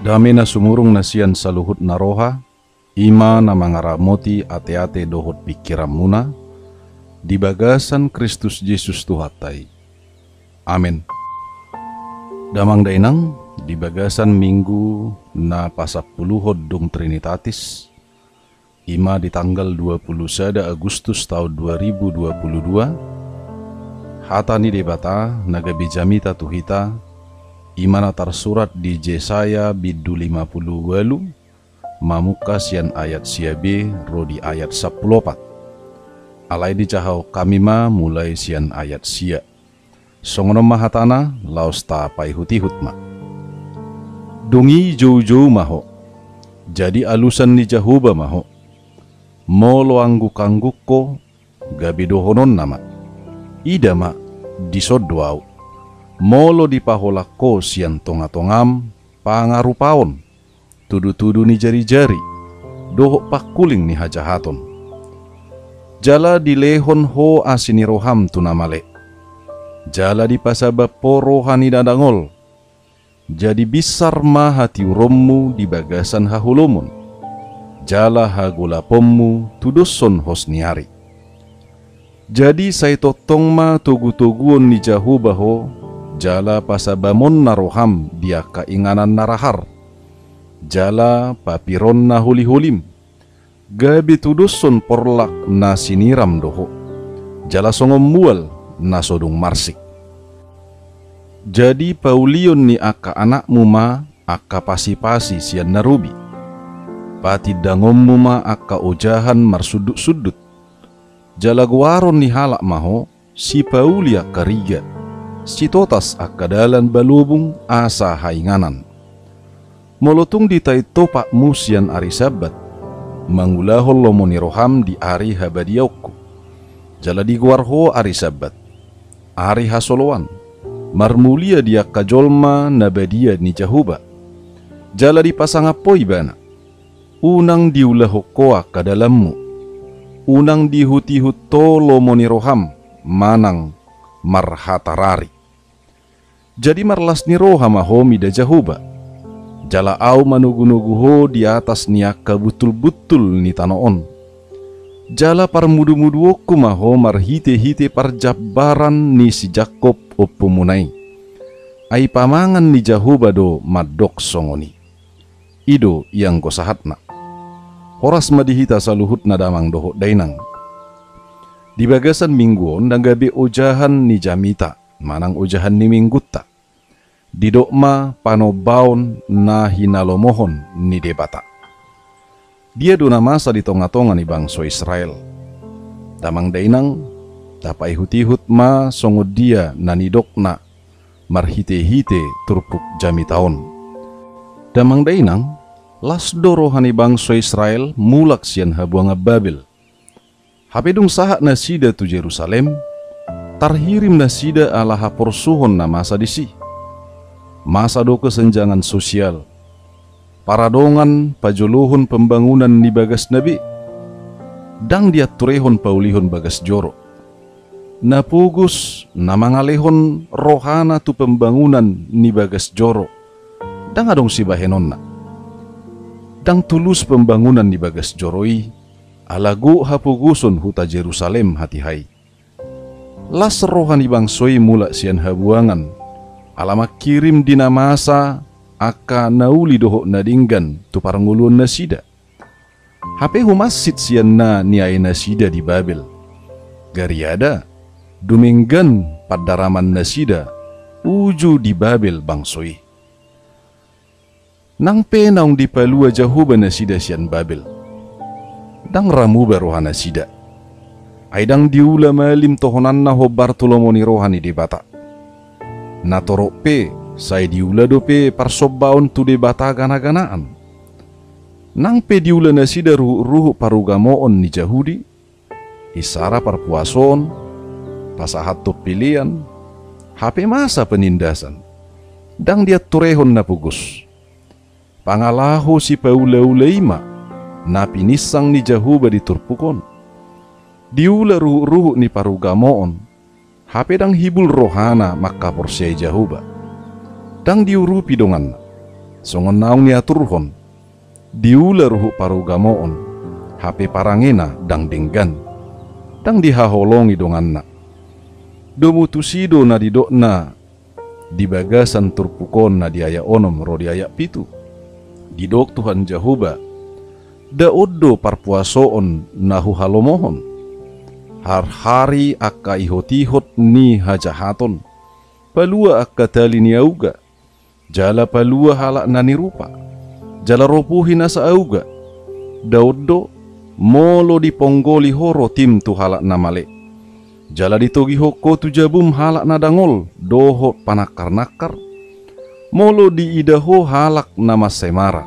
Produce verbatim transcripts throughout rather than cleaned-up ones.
Dame na sumurung na sian saluhut na roha, i ma na mangaramoti ateate dohot pingkiranmuna, di bagasan Kristus Jesus Tuhanta i. Amen. Damang dainang, di bagasan minggu na pasampuluhon dung Trinitatis, i ma di tanggal dua puluh sada Agustus taon dua ribu dua puluh dua, hata ni Debata na gabe jamita tu hita, i ma na tarsurat di Jesaya bindu lima puluh ualu, mamungka sian ayat sia be ro di ayat sampulu opat. Alai dijahahon hami ma mulai sian ayat sia. Songon on ma hatana, laos tapaihutihut ma. Dung i joujou ma ho, jadi alusan ni Jahowa ma ho. Molo anggukangguk ho, gabe dohononna ma. Ida ma, dison do ahu. Molo dipaholang ho sian tongatongam, pangarupaon, tudutudu ni jarijari, dohot pangkuling ni hajahaton. Jala dilehon ho asi ni roham tu na male. Jala dipasabam ho roha ni na dangol. Jadi binsar ma hatiuronmu di bagasan haholomon. Jala hagolaponmu tudoshon hos ni ari. Jadi sai tongtong ma togutoguon ni Jahowa ho, jala pasabamonna roham di angka inganan na rahar, jala papironna holiholim, gabe tudoshon porlak na siniram do ho, jala songon mual na so dung marsik. Jadi paulion ni angka anakmu ma angka pasipasi sian na robi. Patindangonmu ma angka ojahan marsundutsundut. Jala goaron ni halak ma ho, sipauli angka riga, sitotas angka dalan balobung asa hainganan. Molo tung ditait ho patmu sian ari Sabbat, mangulahon lomo ni roham di ari habadiaonku. Jala digoar ho ari Sabbat, ari hasoloan, marmulia di angka jolma na badia ni Jahowa. Jala dipasangap ho ibana. Unang diulahon ho angka dalanmu. Unang diihutihut ho lomo ni roham, manang marhatarari. Jadi marlas ni roha ma ho mida Jahowa. Jala ahu manogunogu ho di atas ni angka buntulbuntul ni tano on. Jala parmudumuduonku ma ho marhitehite parjambaran ni si Jakkob ompumuna i. Ai pamangan ni Jahowa do mandok songon i. I do ianggo sahatna. Horas ma di hita saluhutna damang dohot dainang. Di bagasan minggu on na gabe ojahan ni jamita, manang ojahan ni minggunta. Didok ma panombaon na hinalomohon ni Debata. Dia do na masa di tongatonga ni bangso Israel? Damang dainang, tapaihutihut ma songon dia na nidokna marhitehite turpuk jamita on. Damang dainang, las do roha ni bangso Israel mulak sian habuangan Babel. Hape dung sahat nasida tu Jerusalem, tarhirim nasida ala haporsuhon na masa disi. Masa do kesenjangan sosial. Paradongan pajolohon pembangunan ni bagasna be. Ndang dianturehon paulihon bagas joro. Na pogos na mangalehon rohana tu pembangunan ni bagas joro. Ndang adong sibahenonna. Ndang tulus pembangunan ni bagas joro i, ala gok hapogoson huta Jerusalem hatiha i. Las roha ni bangso i mulak sian habuangan, ala mangkirim di na masa angka na uli dohot na denggan tu parngoluon nasida. Hape humansit sian na niae nasida di Babel. Gariada, dumenggan pandaraman nasida uju di Babel bangso i. Nang pe naung dipalua Jahowa nasida sian Babel, ndang ra muba roha nasida. Ai ndang diula malim tohonanna hombar tu lomo ni roha ni Debata. Natorop pe, sai diula dope parsombaon tu debata ganaganaan. Nang pe diula nasida ruhutruhut parugamoon ni Jahudi, isara parpuasoon, pasahathon pelean, hape masa penindasan. Ndang dianturehon na pogos. Pangalaho sipaulaula i ma na pininsang ni Jahowa di turpuk on. Diula ruhutruhut ni parugamoon, hape ndang hibul rohana mangkaporseai Jahowa. Ndang diurupi donganna. Songon naung niaturhon, diula ruhut parugamoon, hape parangena ndang denggan, ndang dihaholongi donganna. Domu tusi do na didokna di bagasan turpuk on na di ayat onom ro di ayat pitu. Didok Tuhan Jahowa, nda on do parpuasoon na huhalomohon? Harhari angka ihotihot ni hajahaton, palua angka tali ni auga, jala palua halak na nirupa, jala ropuhi nasa auga. Nda on do, molo diponggoli ho rotim tu halak na male, jala ditogihon ho tu jabum halak na dangol dohot panangkarnangkar? Molo diida ho halak na mansai mara,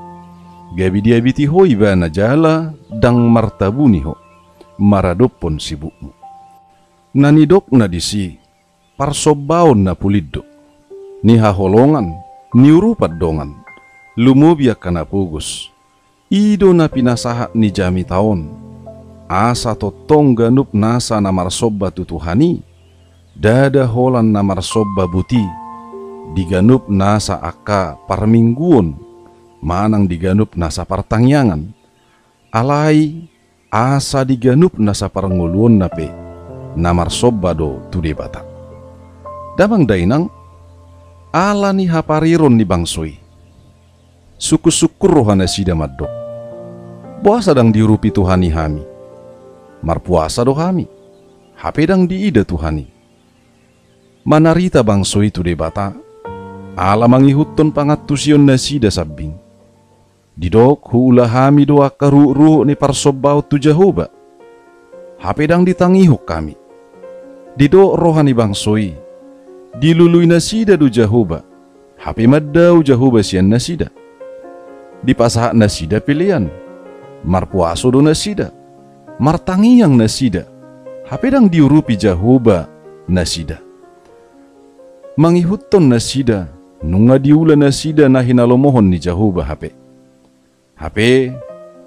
gabe diabiti ho ibana jala ndang martabuni ho maradophon sibukmu. Na nidokna disi, parsombaon na pulin do, nihaholongan, niurupan dongan, lumobi angka na pogos. I do na pinasahat ni jamita on, asa tongtong ganup nasa na marsomba tu Tuhan i, ndada holan na marsomba buti di ganup nasa angka parmingguon manang di ganup nasa partangiangan. Alai asa di ganup nasa parngoluonna pe na marsomba do tu Debata. Damang dainang, ala ni hapariron ni bangso i, sungkunsungkun rohanasida mandok: Boasa ndang diurupi Tuhan i hami? Marpuasa do hami, hape ndang diida Tuhan i. Manarita bangso i tu Debata, ala mangihuthon pangantusionnasida sambing. Didok, huula hami do angka ruhutruhut ni parsombaon tu Jahowa, hape ndang ditangihon hami. Didok roha ni bangso i, dilului nasida do Jahowa, hape mandao Jahowa sian nasida. Dipasahat nasida pelean, marpuaso do nasida, martangiang nasida, hape ndang diurupi Jahowa nasida. Mangihuthon nasida, nunga diula nasida na hinalomohon ni Jahowa hape. Hape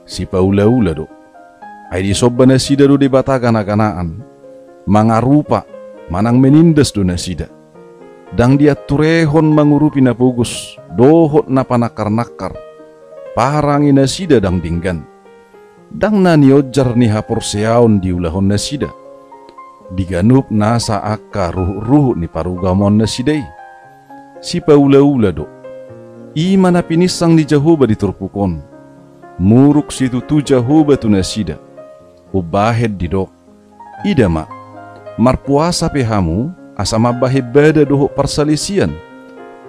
sipaulaula do. Ai disomba nasida do debata ganaganaan, mangarupa manang menindas do nasida. Ndang dianturehon mangurupi na pogos dohot na panangkarnangkar, parange nasida ndang denggan. Ndang na nionjar ni haporseaon diulahon nasida di ganup nasa angka ruhutruhut ni parugamoon nasida i. Sipaulaula do. I ma na pininsang ni Jahowa di turpuk on. Muruk situtu Jahowa tu nasida. Umbahen didok: Ida ma, marpuasa pe hamu, asa mambahen bada dohot parsalisian.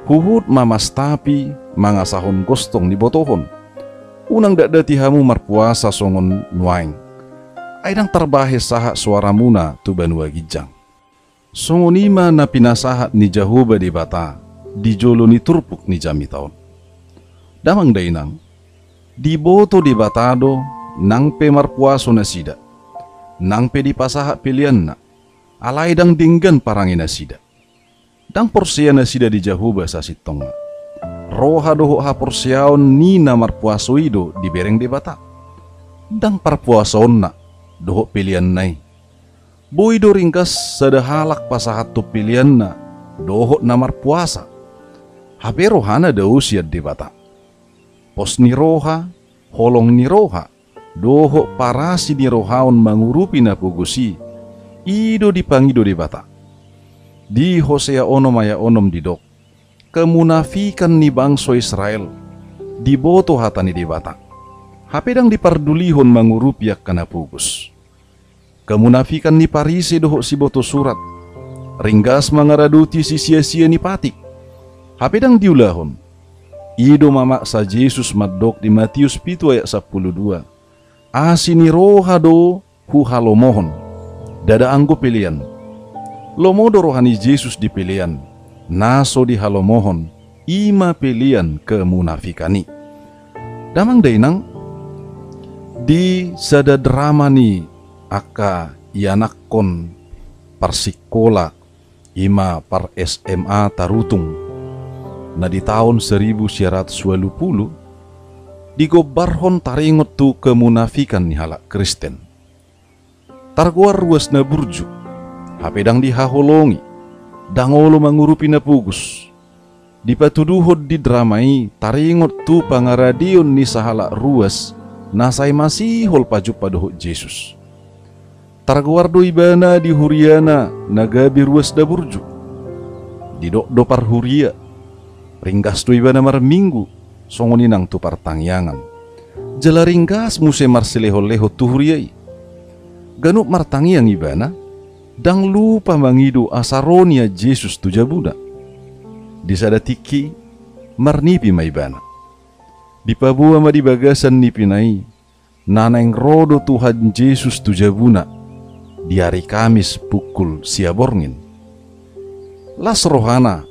Huhut ma mastapi mangasahon gostong ni botohon. Unang dakdati hamu marpuasa songon nuaeng, ai ndang tarbahen sahat soaramuna tu banua ginjang. Songon i ma na pinasahat ni Jahowa Debata di jolo ni turpuk ni jamita on. Damang dainang, diboto Debata do nang pe marpuaso nasida, nang pe dipasahat peleanna, alai ndang denggan parange nasida. Ndang porsea nasida di Jahowa sasintongna. Roha dohot haporseaon ni na marpuaso i do dibereng Debata. Ndang parpuasoonna dohot peleanna i. Boi do ringgas sada halak pasahathon peleanna dohot na marpuasa, hape rohana dao sian Debata. Pos ni roha, holong ni roha, dohot parasi ni roha on mangurupi na pogos i, i do dipangido Debata. Di Hosea onom ayat onom didok: Kemunafikan ni bangso Israel, diboto hata ni Debata, hape ndang dipardulihon mangurupi angka na pogos. Kemunafikan ni Parise dohot siboto surat, ringgas mangaradoti sisiasia ni patik, hape ndang diulahon. I do ma maksa Jesus mandok di Matius pitu ayat sampulu dua: Asi ni roha do huhalomohon, ndada anggo pelean. Lomo do roha ni Jesus di pelean na so dihalomohon, i ma pelean kemunafikan i. Damang dainang, di sada drama ni angka ianakhon parsikola, i ma par S M A Tarutung, na di taon seribu sia ratus ualu pulu, digombarhon taringot tu kemunafikan ni halak Kristen. Targoar ruas na burju, hape ndang dihaholongi, ndang olo mangurupi na pogos. Dipatuduhon di drama i taringot tu pangaradeon ni sahalak ruas na sai masihol pajumpa dohot Jesus. Targoar do ibana di huriana na gabe ruas na burju. Didok do parhuria, ringgas do ibana marminggu, songon i nang tu partangiangan. Jala ringgas muse marsilehonlehon tu huria i. Ganup martangiang ibana, ndang lupa mangido asa ro nian Jesus tu jabuna. Di sada tingki, marnipi ma ibana. Dipaboa ma di bagasan nipina i, na naeng ro do Tuhan Jesus tu jabuna di ari Kamis pukul sia borngin. Las rohana,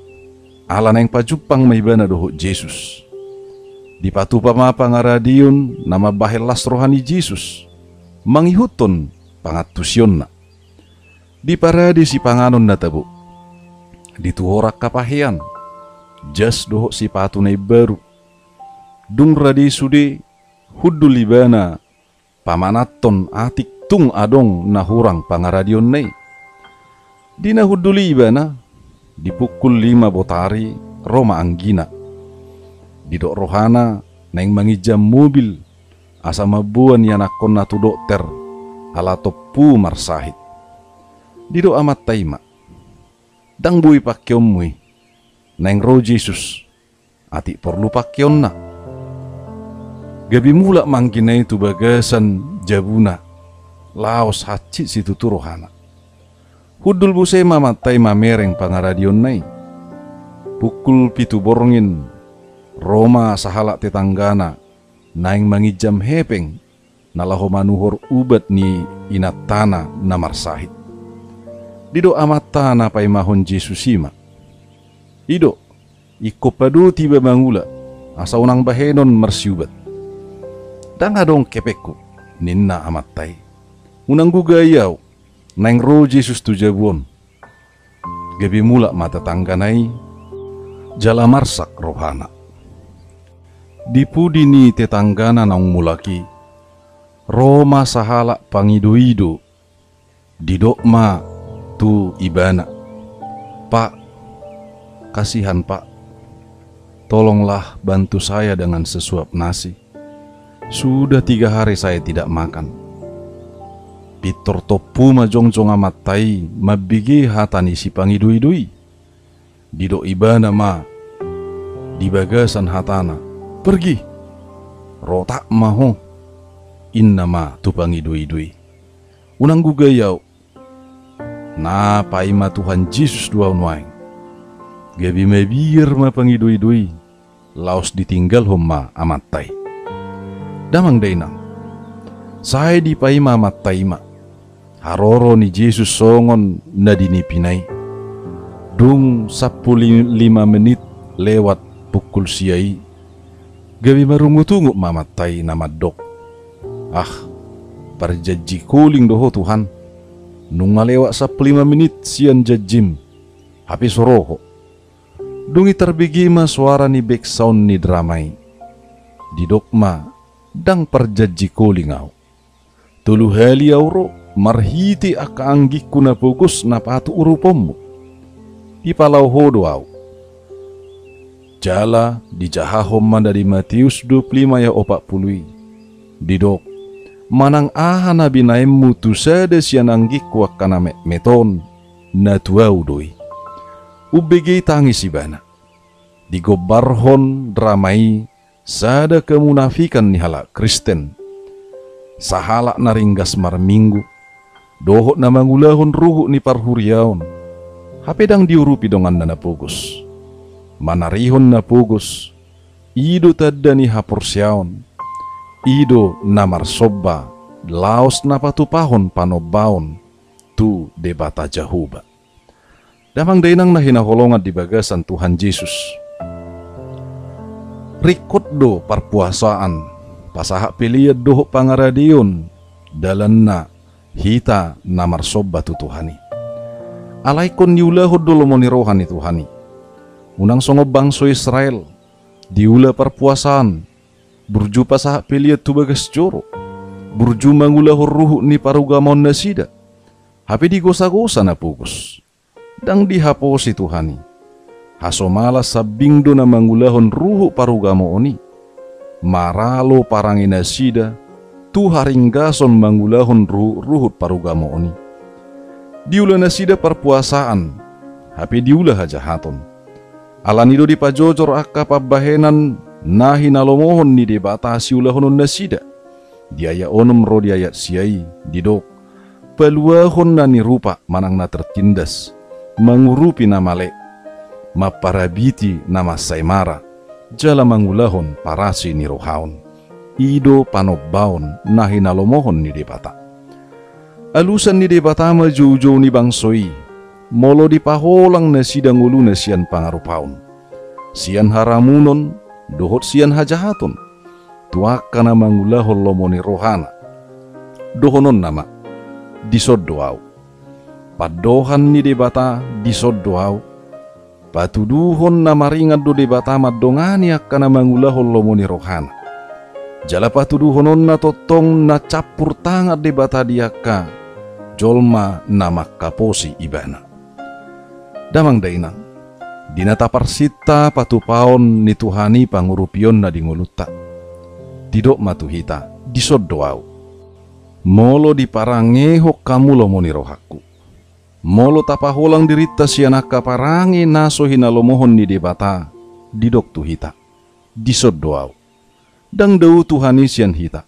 ala naeng pajumpang ma ibana dohot Jesus. Dipatupa ma pangaradeon na mambahen las roha ni Jesus, mangihuthon pangantusionna. Diparade sipanganon na tabo. Dituhor angka pahean, jas dohot sipatu na imbaru. Dung rade sude, hundul ibana pamananhon atik tung adong na hurang pangaradeonna i. Di na hundul i ibana, di pukul lima botari, ro ma anggina. Didok rohana naeng manginjam mobil, asa mamboan ianakhonna tu dokter, ala tompu marsahit. Didok amanta i ma, ndang boi pangkeonmu i, naeng ro Jesus, atik porlu pangkeonna. Gabe mulak ma anggina i tu bagasan jabuna, laos hansit situtu rohana. Hundul muse ma amanta i mamereng pangaradeonna i. Pukul pitu borngin, ro ma sahalak tetanggana, naeng manginjam hepeng, na laho manuhor ubat ni inantana na marsahit. Didok amanta na paimahon Jesus i ma, "I do, ingkon padot iba mangula, asa unang bahenon marsiubat." "Ndang adong hepengku," ninna amanta i. "Unang gugai ahu, naeng ro Jesus tu jabu on." Gabe mulak ma tetanggana i, jala marsak rohana. Di pudi ni tetanggana naung mulak i, ro ma sahalak pangidoido, didok ma tu ibana, "Pak, kasihan, Pak. Tolonglah bantu saya dengan sesuap nasi. Sudah tiga hari saya tidak makan." Pintor tompu ma jongjong amanta i mambege hata ni sipangidoido i. Didok ibana ma di bagasan hatana, "Pergi! Rotak ma ho!" Inna ma tu pangidoido i, "Unang gugai ahu. Na paima Tuhan Jesus do ahu nuaeng." Gabe mabiar ma pangidoido i, laos ditinggalhon ma amanta i. Damang dainang, sai dipaima amanta i ma haroro ni Jesus songon na di nipina i. Dung sampulu lima menit lewat pukul sia i, gabe marungutungut ma amanta i na mandok, "Ah, parjanji koling do ho Tuhan. Nunga lewat sampulu lima menit sian janjim, hape so ro ho." Dung i tarbege ma soara ni backsound ni drama i. Didok ma, "Ndang parjanji koling ahu. Tolu hali ahu ro, marhite angka anggingku na pogos na patut uruponmu. Dipalao ho do ahu." Jala dijahahon ma na di Mateus dua pulu lima ayat opat pulu i. Didok, "Manang aha na binahenmu tu sada sian anggingku angka na metmet on, na tu ahu do i." Umbege i tangis ibana. Digombarhon drama i sada kemunafikan ni halak Kristen. Sahalak na ringgas marminggu, dohot na mangulahon ruhut ni parhuriaon, hape ndang diurupi donganna na pogos. Manarihon na pogos, i do tanda ni haporseaon, i do na marsomba, laos na patupahon panombaon tu Debata Jahowa. Damang dainang na hinaholongan di bagasan Tuhan Jesus. Ringkot do parpuasaan, pasahat pelean dohot pangaradeon, dalanna hita na marsomba tu Tuhan i. Alai ingkon niulahon do lomo ni roha ni Tuhan i. Unang songon bangso Israel, diula parpuasaan, burju pasahat pelean tu bagas joro, burju mangulahon ruhut ni parugamaon nasida, hape digosagosa na pogos. Ndang dihaposi Tuhan i. aso malas sambing do na mangulahon ruhut parugamoon i, maralo parange nasida tu haringgason mangulahon ruhut-ruhut parugamoon i. Diula nasida parpuasaan, hape diula hajahaton. Alani do dipajojor angka pambahenan na hinalomohon ni Debata siulahonon nasida. Di ayat onom ro di ayat sia i didok, paluahon na nirupa manang na tertindas, mangurupi na male, mamparabiti na mansai mara, jala mangulahon parasi ni rohaon. I do panombaon na hinalomohon ni Debata. Alusan ni Debata ma joujou ni bangso i, molo dipaholang nasida ngoluna sian pangarupaon, sian haramunon, dohot sian hajahaton, tu angka na mangulahon lomo ni rohana. Dohononna ma, dison do ahu. Pandohan ni Debata, dison do ahu. Patuduhon na maringan do Debata mandongani angka na mangulahon lomo ni rohana. Jala patuduhononna tongtong na campur tangan Debata di angka jolma na mangkaposi ibana. Damang dainang, di na taparsinta patupaon ni Tuhan i pangurupionna di ngolunta, didok ma tu hita, dison do ahu. Molo diparangehon hamu lomo ni rohangku, molo tapaholang dirinta sian angka parange na so hinalomohon ni Debata, didok tu hita, dison do ahu. Ndang dao Tuhan i sian hita.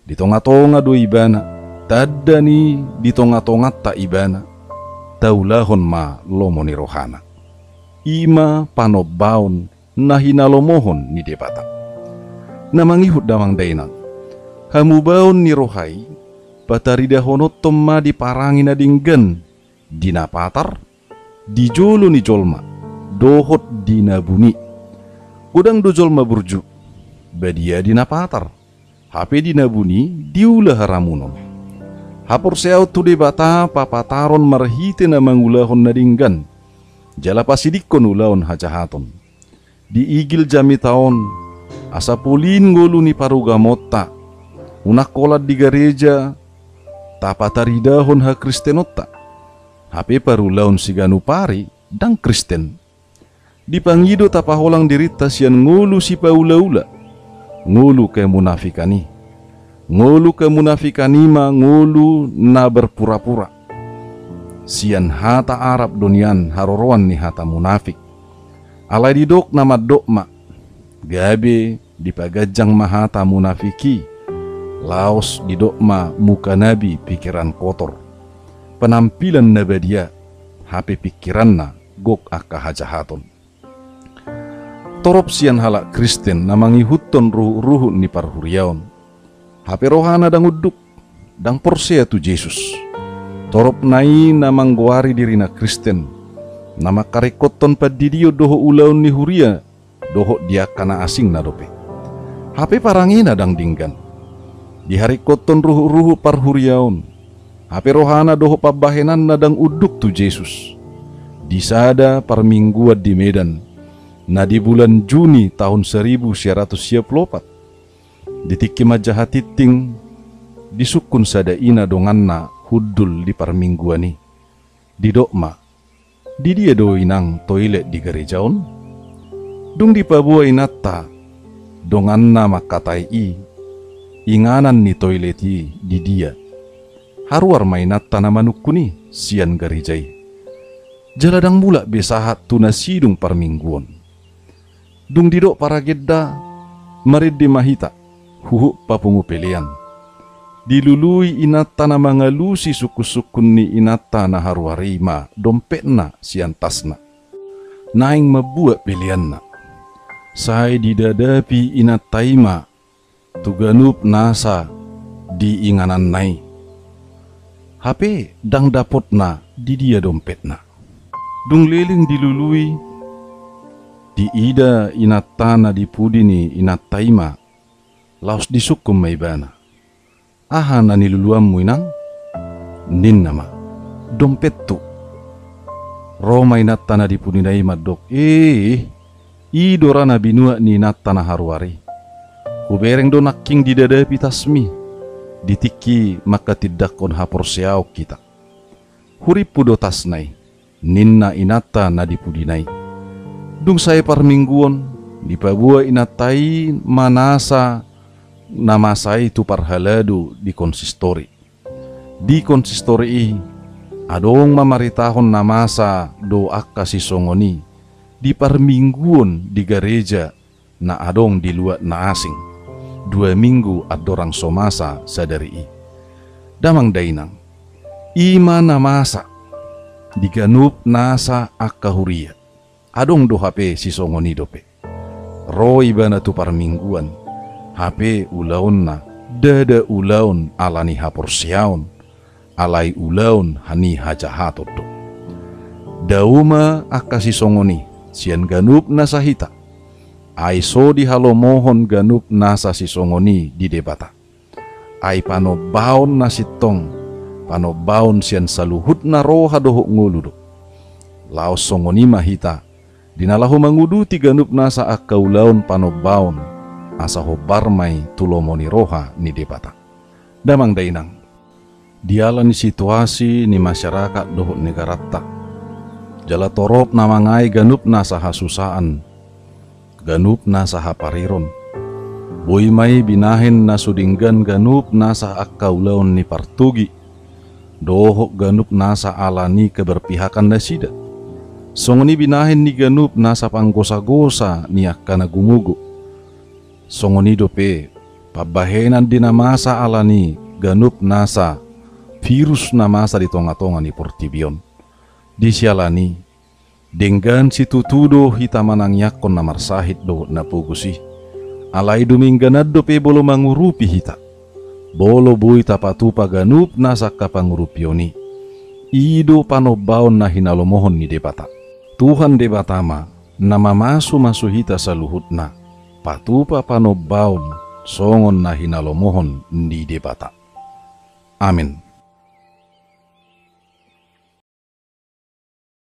Di tonga-tonga do ibana, tanda ni di tonga-tonganta ibana, taulahon ma lomo ni rohana. I ma panombaon na hinalomohon ni Debata. Na mangihut damang dainang, hamubaon ni roha i, pataridahononton ma di parange na denggan, di na patar, di jolo ni jolma, dohot di na buni. Godang do jolma burju, badia di na patar, hape di na buni diula haramunon. Haporseaon tu Debata papataron marhite na mangulahon na denggan, jala pasidingkon ulaon hajahaton. Diigil jamita on, asa polin ngolu ni parugamoonta, unang holan di gareja tapataridahon hakristenonta. Hape parulaon siganup ari ndang Kristen. Dipangido tapaholang dirinta sian ngolu sipaula-ula, ngolu kemunafikan i. Ngolu kemunafikan i ma ngolu na berpura-pura. Sian hata Arab do nian haroroan ni hata munafik. Alai didok na mandok ma, gabe dipaganjang ma hata munafik i, laos didok ma muka nabi pikiran kotor. Penampilan na badia, hape pikiranna gok angka hajahaton. Torop sian halak Kristen na mangihuthon ruhut-ruhut ni parhuriaon, hape rohana ndang unduk, ndang porsea tu Jesus. Toropna i na manggoari dirina Kristen, na mangkaringkothon pandidion dohot ulaon ni huria, dohot di angka na asing na dope. Hape parangena ndang denggan. Diharingkothon ruhut-ruhut parhuriaon, hape rohana dohot pambahenanna ndang unduk tu Jesus. Di sada parmingguan di Medan, na di bulan Juni tahun seribu sia ratus sia pulu opat, di tingki manjaha tingting, disungkun sada ina donganna hundul di parmingguan i. Didok ma, di dia do inang toilet di gareja on? Dung dipaboa inanta donganna mangkatai i, inganan ni toilet i di dia, haruar ma inanta na manungkun i sian gareja i. Jala ndang mulak be sahat tu na sidung parmingguon. Dung didok paragenda, marende ma hita, huhut papungu pelean. Dilului inanta na mangalusi sungkun-sungkun ni inanta na haruar i ma dompetna sian tasna. Naeng mambuat peleanna. Sai didadapi inanta i ma tu ganup nasa di ingananna i. Hape ndang dapotna di dia dompetna. Dung leleng dilului, diida inanta na di pudi ni inanta i ma, laos disungkun ma ibana. Aha na niluluanmu inang? Ninna ma. Dompethu. Ro ma inanta na di pudina i mandok. Eh, i do ra na binuat ni inanta na haruar i. Hubereng do nangkin didadapi tasmi. Di tingki mangkatindangkon haporseaon hita. Hurimpu do tasna i, ninna inanta na di pudina i. Dung sae parmingguon, dipaboa inanta i ma nasa na masa i tu parhalado di konsistori. Di konsistori i, adong ma maritahon na masa do angka sisongon i di parmingguon di gareja na adong di luat na asing, dua minggu andorang so masa sadari i. Damang dainang, i ma na masa di ganup nasa angka huria. Adong do hape sisongon i dope. Ro ibana tu parmingguan, hape ulaonna ndada ulaon ala ni haporseaon, alai ulaon ni hajahaton do. Dao ma angka sisongon i sian ganup nasa hita, ai so dihalomohon ganup nasa sisongon i di Debata. Ai panombaon na sintong, panombaon sian saluhutna roha dohot ngolu do. Laos songon i ma hita, di na laho manguduti ganup nasa angka ulaon panombaon, asa hombar ma i tu lomo ni roha ni Debata. Damang dainang, diala ni situasi ni masyarakat dohot negaranta, jala torop na mangae ganup nasa hasusaan, ganup nasa hapariron, boi ma i binahen na so denggan ganup nasa angka ulaon ni partogi, dohot ganup nasa ala ni keberpihakan nasida. Songon i binahen ni ganup nasa panggosagosa ni angka na gumogo. Songon i dope pambahenan di na masa ala ni ganup nasa virus na masa di tongatonga ni portibi on. Di siala ni i, denggan situtu do hita manangiangkon na marsahit dohot na pogos i. Alai dumenggan an dope molo mangurupi hita, molo boi tapatupa ganup nasa angka pangurupion i, i do panombaon na hinalomohon ni Debata. Tuhan Debata ma na mamasumasu hita saluhutna patupa panombaon songon na hinalomohon ni Debata. Amen.